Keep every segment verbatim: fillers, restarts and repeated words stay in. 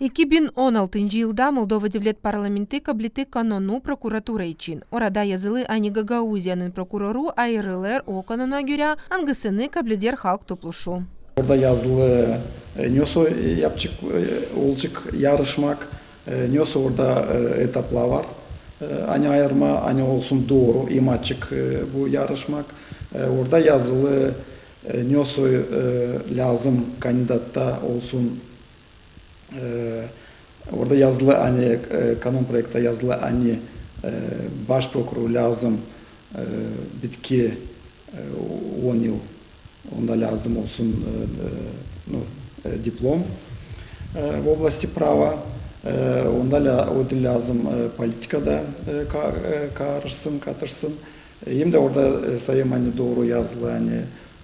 İki bin on altıncı yılda Moldova Devlet Parlamenti kabletti kanonu prokuratura için. Orada yazılı, ani Gagauziyanın prokuroru ayırılêr o kanona görä, angısını kableder Halk Topluşu. Orada yazılı, e, nesoy yapacek, e, olacek yarışmak, e, nesoy orada, e, etaplar var. E, ani ayırma, ani olsun dooru, imaçık, e, bu yarışmak. E, orada yazılı, e, nesoy, e, lääzım kandidatta olsun, e, orada yazılı, ani, e, kanon proektta yazılı, ani, e, baş prokuroru lääzım, e, bitki, e, on yıl, onda lääzım olsun, e, e, nu, e, diplom, e, в области права, e, onda lä-, o da lääzım, e, politikada, e, ka-, e, karışsın, katışsın. E, hem dä orada, e, sayêrım, ani dooru yazılı, ani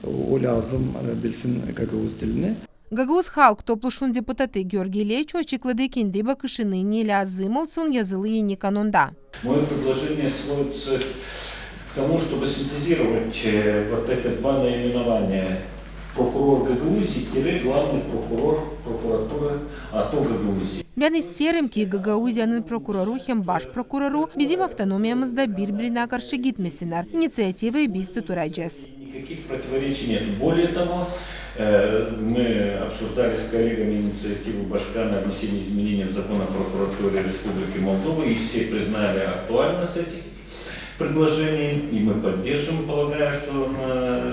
o, o lääzım, e, bilsin gagauz dilini. Gagauz Halk Topluşun deputatı Georgiy Leço açıkladı kendi bakışını, ne lääzım olsun yazılı eni kanonda. Моё предложение сводится к тому, чтобы синтезировать, э, вот это два наименования. Прокурор Гагаузии тире главный прокурор прокуратуры АТО Гагаузии. Bän isteerim, ki Gagauziyanın prokuroru hem baş prokuroru bizim avtonomiyamızda biri-birinä karşı gitmesinnär. İnisiativayı biz tuturacez. Никаких противоречий нет. Более того, э, мы обсуждали с коллегами инициативу Башкана о внесении изменений в закон о прокуратуре Республики Молдова, и все признали актуальность этих предложений, и мы поддерживаем, полагаю, что на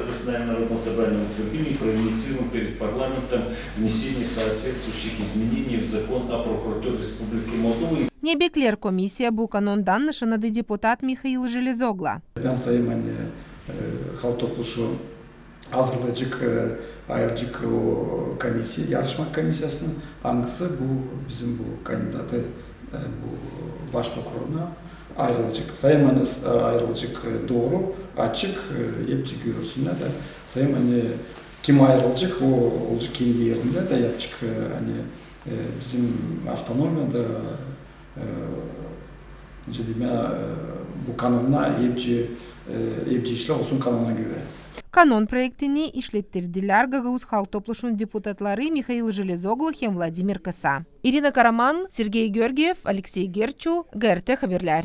заседании Народного собрания утвердим и проинициируем перед парламентом внесение соответствующих изменений в закон о прокуратуре Республики Молдова. Ne bekleer Komisiya bu kanondan, nışannadı deputat Mihail Jelezoglo. Bän sayêrım, ani, e, Halk Topluşu hazırlayacek, e, ayıracek o komisiya, yarışmak komisiyasını, angısı bu bizim bu kandidatı, e, bu baş prokuroruna ayırılacek. Sayêrım, ani, e, ayırılacek, e, dooru, açık, e, hepsi görsünnär dä. Sayêrım, ani kim ayırılacek, o olacek kendi erindä dä yapacek, e, ani, e, bizim avtonomiyada, e, nicä demää, e, bu kanonda hepsi, e, hepsi işlär olsun kanona görä. Kanon proektini işlettirdilär Gagauz Halk Topluşun deputatları Mihail Jelezoglo hem Vladimir Kısa. İrina Karaman, Sergey Georgiev, Aleksey Gerçu, GRT Haberlär.